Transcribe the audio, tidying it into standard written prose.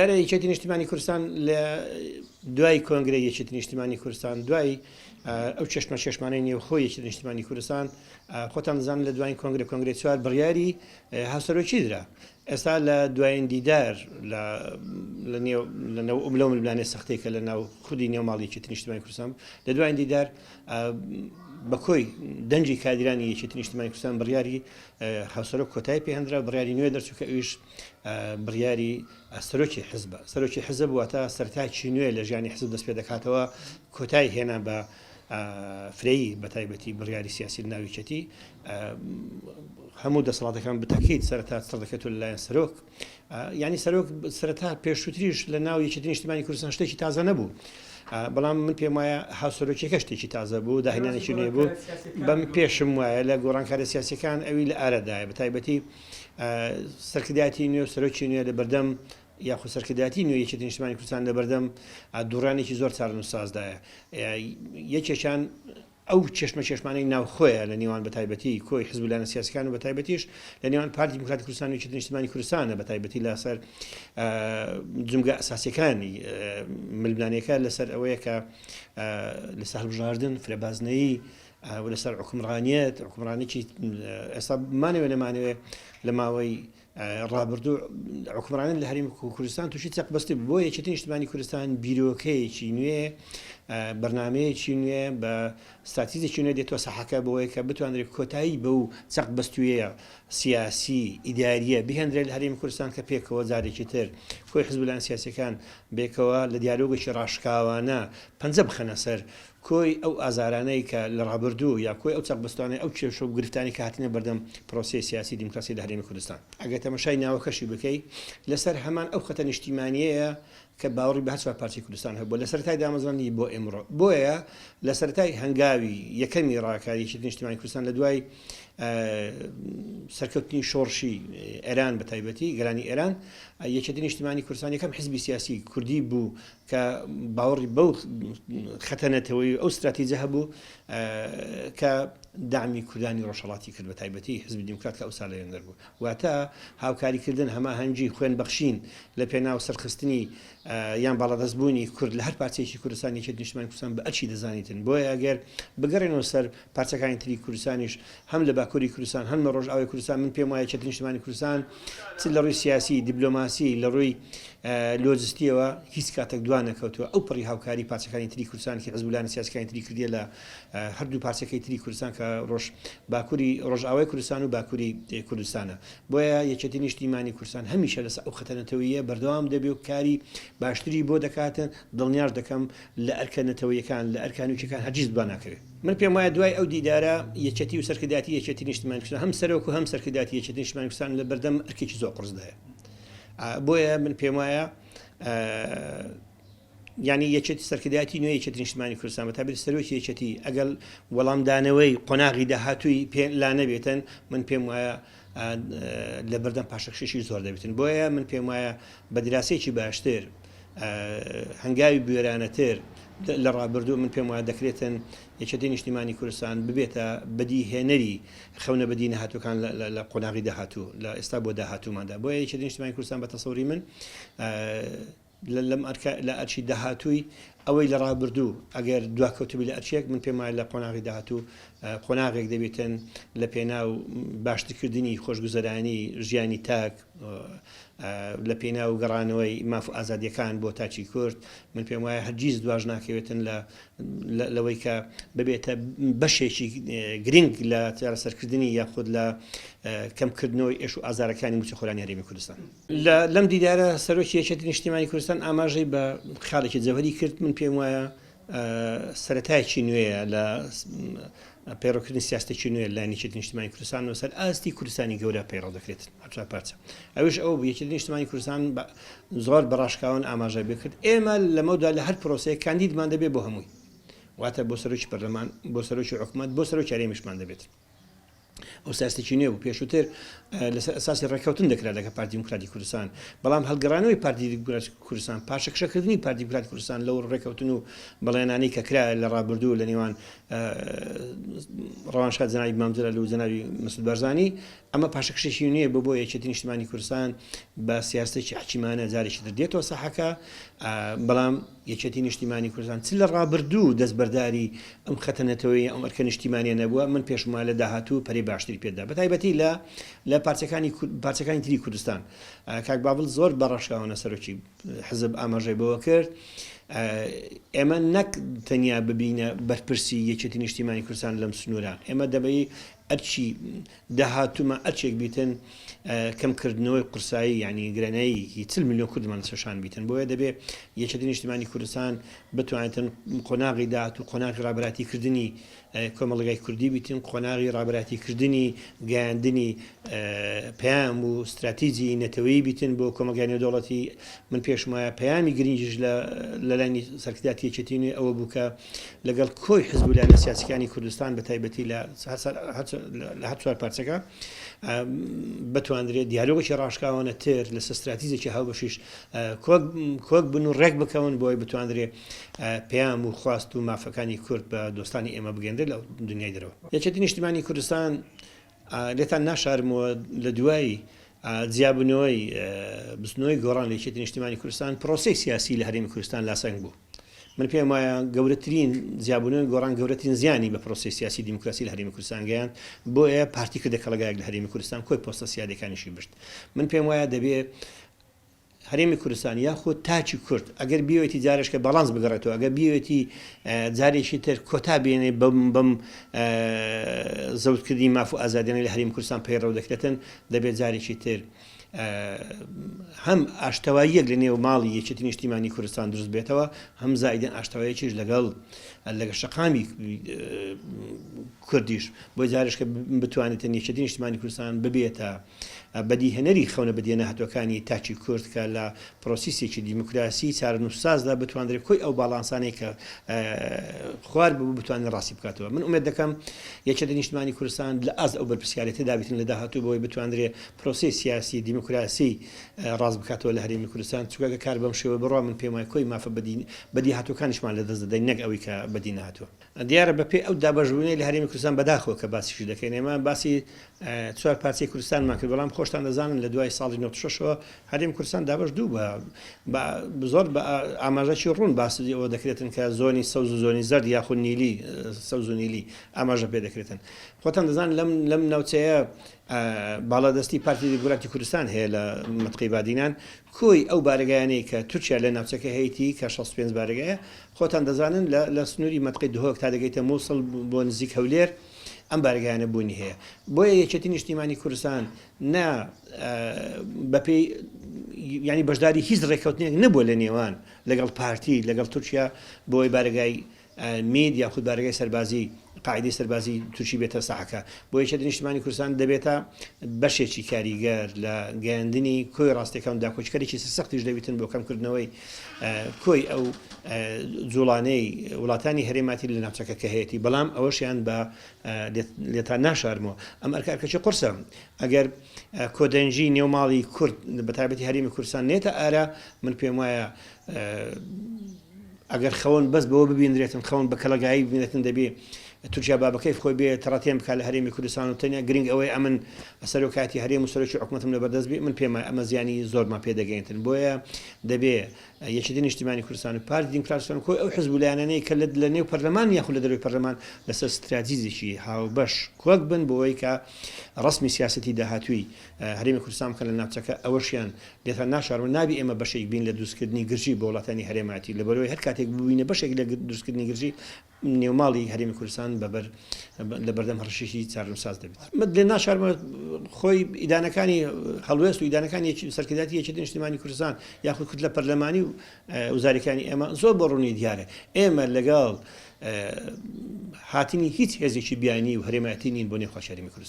دیارە یەکێتی نیشتیمانی کوردستان لە دوای کۆنگرەی یەکێتی نیشتیمانی کوردستان دوای ئەو چێشمە چێشمانەی نێوخۆی یەکێتی نیشتیمانی کوردستان خۆتان دەزانن لە دوایین کۆنگرە کۆنگرەی چوار بڕیاری هاوسەرۆکی درا ئێستا لە دوایین دیدار لە لە نێو لە نێو لەو ململانێ سەختەی کە لە ناو خودی نێو ماڵی یەکێتی نیشتیمانی کوردستان لە دوایین دیدار بە کۆی دەنگی کادیرانی یەکێتی نیشتیمانی کوردستان بڕیاری هاوسەرۆک کۆتایی پێهێندرا بڕیاری نوێ دەرچوو کە ئەویش بڕیاری سەرۆکی حزبە. سەرۆکی حزب واتە سەرەتایەکی نوێ لە ژیانی حزب دەست پێ دەکاتەوە، کۆتایی هێنا بە فرەیی بە تایبەتی بڕیاری سیاسی لە ناو یەکێتی، هەموو دەسەڵاتەکان بتەکید سەرەتا چڕ دەکرێتەوە لەلایەن سەرۆک. یعنی سەرۆک سەرەتا پێشووتریش لە ناو یەکێتی نیشتیمانی کوردستان شتێکی تازە نەبوو. بەڵام من پێم وایە هاوسەرۆکیەکە شتێکی تازە بوو، داهێنانێکی نوێ بوو. بەم پێشم وایە لە گۆڕانکاریە سیاسیەکان ئەوی لە ئارادایە بە تایبەتی سەرکردایەتی نوێ و سەرۆکی نوێ لە بەردەم یاخود سەرکردایەتی نوێ یەکێتی نیشتمانی کوردستان لە بەردەم دوڕانێکی زۆر چارەنووسسازدایە. یەکێکیان ئەو چێشمە چێشمانەی ناوخۆیە لە نێوان بەتایبەتی کۆی حزب و لایەنە سیاسەکان و بەتایبەتیش لە نێوان پارتی دیموکراتی کوردستان و یەکێتی نیشتمانی کوردستانە بەتایبەتی لەسەر جومگە ئەساسیەکانی ململانێکە لەسەر ئەوەیە کە لەسەر هەڵبژاردن فرەبازنەیی و لەسەر حوکمڕانیەت، حوکمڕانێکی ئێستا بمانەوێ نەمانەوێ لە ماوەی ڕابردوو حوکمڕانی لە هەرێمی کوردستان تووشی چەقبەستی بوو. بۆ یەکێتی نیشتمانی کوردستان بیرۆکەیەکی نوێ، بەرنامەیەکی نوێ بە ستراتیژێکی نوێ دێتەوە ساحەکە بۆیە کە بتوانرێت کۆتایی بەو چەقبەستوویە سیاسی ئیداریە بهێندرێت لە هەرێمی کوردستان کە پێکەوە جارێکی تر کۆی حزب و لایەنە سیاسیەکان بێکەوە لە دیالۆگێکی ڕاشکاوانە پەنجە بخەنە سەر کۆی ئەو ئازارانەی کە لە ڕابردوو یا کۆی ئەو چەقبەستوانەی ئەو کێشە و گرفتانەی کە هاتنە بەردەم پرۆسەی سیاسی دیموکراسی لە هەرێمی کوردستان. ئەگەر تەمەشای ناوەکەشی بکەی لەسەر هەمان ئەو خەتە نیشتیمانیەیە کە باوەڕی بە هەر چوار پارچەی کوردستان هەبووە لە سەرەتای دامەزراندنی بۆ ئێمڕۆ. بۆیە لە سەرەتای هەنگاوی یەکەمی ڕاکاری یەکێتی نیشتیمانی کوردستان لە دوای سەرکەوتنی شۆڕشی ئێران بە تایبەتی گەلانی ئێران یەکێتی نیشتیمانی کوردستان یەکەم حزبی سیاسی کوردی بوو کە باوەڕی بەو خەتە نەتەوەیی و ئەو ستراتیجە هەبوو کە دەعمی کوردانی ڕۆژهەڵاتی کرد بە تایبەتی حزبی دیموکرات کە ئەوسا لەوێندەر بوو. واتە هاوکاریکردن، هەماهەنگی، خوێن بەخشین لە پێناو سەرخستنی یان باڵادەستبوونی کورد لە هەر پارچەیەکی کوردستان یەکێتی نیشتمانی کوردستان بە ئەرکی دەزانیتن. بۆیە ئەگەر بگەڕێنەوە سەر پارچەکانی تری کوردستانیش هەم لە باکووری کوردستان هەم لە ڕۆژئاوای کوردستان من پێم وایە یەکێتی نیشتمانی کوردستان چ لە ڕووی سیاسی، دیبلۆماسی، لە ڕووی لۆجستیەوە هیچ کاتێک دوا نەکەوتووە. ئەو پەڕی هاوکاری پارچەکانی تری کوردستان کە حزب و لایەنە سیاسیەکانی تری کردیە لە هەردوو پارچەکەی تری کوردستان کە ڕۆژ باکووری ڕۆژئاوای کوردستان و باکووری کوردستانە. بۆیە یەکێتی نیشتیمانی کوردستان هەمیشە لەسەر ئەو خەتە نەتەوەییە بەردەوام دەبێ و کاری باشتری بۆ دەکاتن، دڵنیاش دەکەم لە ئەرکە نەتەوەییەکان، لە ئەرکە هەنووکیەکان هەرگیز دوا ناکەوێ. من پێم وایە دوای ئەو دیدارە یەکێتی و سەرکردایەتی یەکێتی نیشتمانی کوردستان هەم سەرۆک و هەم سەرکردایەتی یەکێتی نیشتمانی کوردستان لە بەردەم ئەرکێکی زۆر قورسدایە. بۆیە من پێم وایە یعنی یەکێتی سەرکردایەتی نوێ یەکێتی نیشتمانی کوردستان بە تایبەتی سەرۆکی یەکێتی ئەگەر وەڵامدانەوەی قۆناغی داهاتووی پێ لا نەبێتن من پێم وایە لە بەردەم پاشەکشێکی زۆر دەبێتن بۆیە من پێم وایە بە دراسەیەکی باشتر هەنگاوی بوێرانەتر لە ڕابردوو من پێم وایە دەکرێتن یەکێتی نیشتیمانی کوردستان ببێتە بەدیهێنەری خەونە بەدی نەهاتووەکان لە قۆناغی داهاتوو لە ئێستا بۆ داهاتووماندا بۆیە یەکێتی نیشتیمانی کوردستان بە تەسەوری من لەم ئەرکە لە ئەرکی داهاتووی ئەوەی لە ڕابردوو ئەگەر دواکەوتبی لە ئەرکێک من پێم وایە لە قۆناغی داهاتوو قۆناغێک دەبێتن لە پێناو باشترکردنی خۆشگوزەرانی ژیانی تاک لە پێناو گەڕانەوەی ماف و ئازادیەکان بۆ تاکی کورد من پێم وایە هەرگیز دواش ناکەوێتن لە لەوەی کە ببێتە بەشێکی گرنگ لە چارەسەرکردنی یاخود لە کەمکردنەوەی ئێش و ئازارەکانی مووچەخۆرانی هەرێمی کوردستان. لەم دیدارە سەرۆکی یەکێتی نیشتیمانی کوردستان ئاماژەی بە خاڵێکی جەوهەری کرد، من پێم وایە سەرەتایەکی نوێیە لە پەیڕەوکردنی سیاستێکی نوێ لەلایەن یەکێتی نیشتیمانی کوردستان و سەر ئاستی کوردستانی گەورە پەیڕەو دەکرێت هەرچوار پارچە ئەوش ئەو بوو یەکێتی نیشتیمانی کوردستان زۆر بە ڕاشکاوان ئاماژە بێ کرد ئێمە لەمەودا لە هەر پرۆسەیە کاندیدمان دەبێت بۆ هەمووی واتە بۆ سەرۆکی پەرلەمان بۆ سەرۆکی حکومەت بۆ سەرۆکی هەرێمیشمان دەبێت. ئەو سیاسەتێکی نوێ بوو، پێشووتر لەسەر ئەساسی ڕێککەوتن دەکرا لەگەڵ پارتی دیموکراتی کوردستان، بەڵام هەڵگەڕانەوەی پارتی دیموکراتی کوردستان، پاشەکشەکردنی پارتی دیموکراتی کوردستان لەو ڕێککەوتن و بەڵێنانەی کە کرا لە ڕابردوو لە نێوان ڕەوانشاد جەنابی مام جەلال و جەنابی مەسعود بارزانی، ئەمە پاشەکشێکی نوێ بوو بۆ یەکێتی نیشتمانی کوردستان بە سیاسەتێکی حەکیمانە جارێکی تر دێتەوە ساحەکە، بەڵام یەکێتی نیشتیمانی کوردستان چ لە ڕابردوو دەستبەرداری ئەم خەتە نەتەوەیی ئەم ئەرکە نیشتیمانیە نەبووە، من پێشم وایە لە داهاتوو پەرەی باشتری پێدەدا بەتایبەتی لە لە پارچەکانی پارچەکانی تری کوردستان. کاک باڤڵ زۆر بە ڕاشکاوانە سەرۆکی حزب ئاماژەی بەوە کرد ئێمە نەک تەنیا ببینە بەرپرسی یەکێتی نیشتیمانی کوردستان لەم سنوورە، ئێمە دەبێ ئەرکی داهاتوومان ئەرکێک بیتن کەمکردنەوەی قورسایی یانی گرانایی 40 ملیۆن کوردمان لەسەر شان بیتن بۆیە دەبێ یەکێتی نیشتیمانی کوردستان بتوانێتن قۆناغی داهاتوو قۆناغی ڕابەرایەتی کردنی کۆمەڵگای کوردی بیتن قۆناغی ڕابەرایەتی کردنی گەیاندنی پەیام و ستراتیجی نەتەوەیی بیتن بۆ کۆمەڵگای نێودەوڵەتی من پێشم وایە پەیامی گرنگیش لە لەلایەنی سەرکردایەتی یەکێتی نوێ ئەوە بوو کە لەگەڵ کۆی حزب و لایەنە سیاسیەکانی کوردستان بە تایبەتی لە لە هەر چوار پارچەکە بتواندرێت دیالۆگێکی ڕاشکاوانە تر لەسەر ستراتیجێکی هاوبەشیش کۆک بن و ڕێک بکەون بۆی بتواندرێ پەیام و خواست و مافەکانی کورد بە دۆستانی ئێمە بگەندرێت لە دنیای دەرەوە. یەکێتی نیشتیمانی کوردستان لێتان ناشارمەوە لە دوای جیابوونەوەی بزوتنەوەی گۆڕان لە یەکێتی نیشتیمانی کوردستان پرۆسەی سیاسی لە هەرێمی کوردستان لاسەنگ بوو. من پێم وایە گەورەترین جیابوونەوەی گۆڕان گەورەترین زیانی بە پرۆسەی سیاسی دیموکراسی لە هەرێمی کوردستان گەیاند، بۆیە پارتی کردە کەڵەگایەک لە هەرێمی کوردستان کۆی پۆستە سیادیەکانیشی برد. من پێم وایە دەبێ هەرێمی کوردستان یاخود تاکی کورد ئەگەر بیەوێتی جارێکە باڵانس بگەڕێتەوە ئەگەر بیەوێتی جارێکی تر کۆتا بێنێ بەم بەم زەوتکردنی ماف و ئازادیانەی لە هەرێمی کوردستان پەیڕەو دەکرێتن دەبێت جارێکی تر هەم ئاشتەواییەک لە نێو ماڵی یەکێتی نیشتیمانی کوردستان دروست بێتەوە هەم زایدن ئاشتەوایەکیش لەگەڵ لەگە شەقامی کوردیش بۆ جارێکە بتوانێتن یەکێتی نیشتیمانی کوردستان ببێتە بەدیهێنەری خەونە بەدیهنەهاتووەکانی تاکی کورد کە لە پرۆسیسێکی دیموکراسی چارەنووسسازدا بتواندرێت کۆی ئەو باڵانسانەی کە خوار ببوو بتوانێت ڕاستی بکاتەوە. من ئومێد دەکەم یەکێتی نیشتمانی کوردستان لە ئاست ئەو بەرپرسیارێتیەدا بیتن لە داهاتوو بۆی بتواندرێت پرۆسەی سیاسی دیموکراسی ڕاست بکاتەوە لە هەرێمی کوردستان، چونکە گەر کار بەم شێوە بڕوا من پێم وایە کۆی مافە بەدیهاتووەکانیشمان لەدەست دەدەین نەک ئەوەی کە بەدی نەهاتووە. دیارە بە پێی ئەو دابەشبوونەی لە هەرێمی کوردستان بەداخەوە کە باسیشی دەکەین ئێمە باسی چوار پارچەی کوردستانمان کرد بەڵام خۆشتان دەزانن لە دوای ساڵی 96ەوە هەرێمی کوردستان دابەش دوو بە زۆر بە ئاماژەکی ڕوون باسی ئەوە دەکرێتن کە زۆنی سەوز و زۆنی زەرد یاخود نیلی سەوز و نیلی ئاماژە پێ دەکرێتن خۆتان دەزان لەم لەم ناوچەیە باڵادەستی پارتی دیموکراتی کوردستان هەیە لە مەتقەی بادینان کۆی ئەو بارەگایانەی کە تورکیا لە ناوچەکە هەیەتی کە 65 بارەگایە خۆتان دەزانن لە لە سنووری مەتقەی دهۆک تا دەگەیتە مووسڵ بۆ نزیک هەولێر ئەم بارەگایانە بوونی هەیە بۆیە یەکێتی نیشتیمانی کوردستان نە بەپێی ینی بەشداری هیچ ڕێککەوتنێک نەبووە لە نێوان لەگەڵ پارتی لەگەڵ تورکیا بۆی بارەگای مید یاخود بارەگای سەربازی قاعیدەی سەربازی تورکی بێتە ساحەکە. بۆ یەکێتی نیشتمانی کوردستان دەبێتە بەشێکی کاریگەر لە گەیاندنی کۆی ڕاستیەکان و داکۆکیکەرێکی سەرسەختیش دەبیتن بۆ کەمکردنەوەی کۆی ئەو جوڵانەی وڵاتانی هەرێماتی لە ناوچەکە کە هەیەتی بەڵام ئەوەشیان بە لێتان ناشارمەوە ئەم ئەرکە ئەرکەکی قورسە ئەگەر کۆدەنگی نێو ماڵی کورد بە تایبەتی هەرێمی کوردستان نێتە ئارا من پێم وایە ئەگەر خەون بەس بەوە ببینرێتن، خەون بە کەڵەگایی ببینرێتن دەبێ تورکیا با بە کەیف خۆی بێ تەڕەتێن بکا لە هەرێمی کوردستان و تەنیا گرنگ ئەوەیە ئەمن سەرۆکایەتی هەرێم و سەرۆکی حکومەتم لە بەردەست بێ من پێم وایە ئەمە زیانی زۆرمان پێ دەگەیەنتن بۆیە دەبێ یەکێتی نیشتیمانی کوردستان و پارتی دیموکراتی کوردستان و کۆی ئەو حزب و لایەنانەی کە لە نێو پەرلەمان یاخود لە دەرەوەی پەرلەمان لەسەر ستراتیجێکی هاوبەش کۆک بن بۆ ئەوەی کە ڕەسمی سیاسەتی داهاتووی هەرێمی کوردستان بکەن لە ناوچەکە ئەوەشیان لێتان ناشارمەوە نابی ئێمە بەشێک بین لە دروستکردنی گرژی بۆ وڵاتانی هەرێمایەتی لەبەرئەوەی هەر کاتێک ببووینە بەشێک لە دروستکردنی گرژی نێوماڵی هەرێمی کوردستان بەبەر لە بەردەم هەڕەشێکی چارەنووسساز دەبێت. من لێ ناشارمەوە خۆی ئیدانەکانی هەڵوێست و ئیدانەکانی سەرکردایەتی یەکێتی نیشتیمانی کوردستان یاخود کوتلە پەرلەمانی و وزاریەکانی ئێمە زۆر بۆ ڕوونی دیارە ئێمە لەگەڵ هاتنی هیچ هێزێکی بیانی و هەرێمایەتی نین بۆ نێو خاکی هەرێمی کوردستان.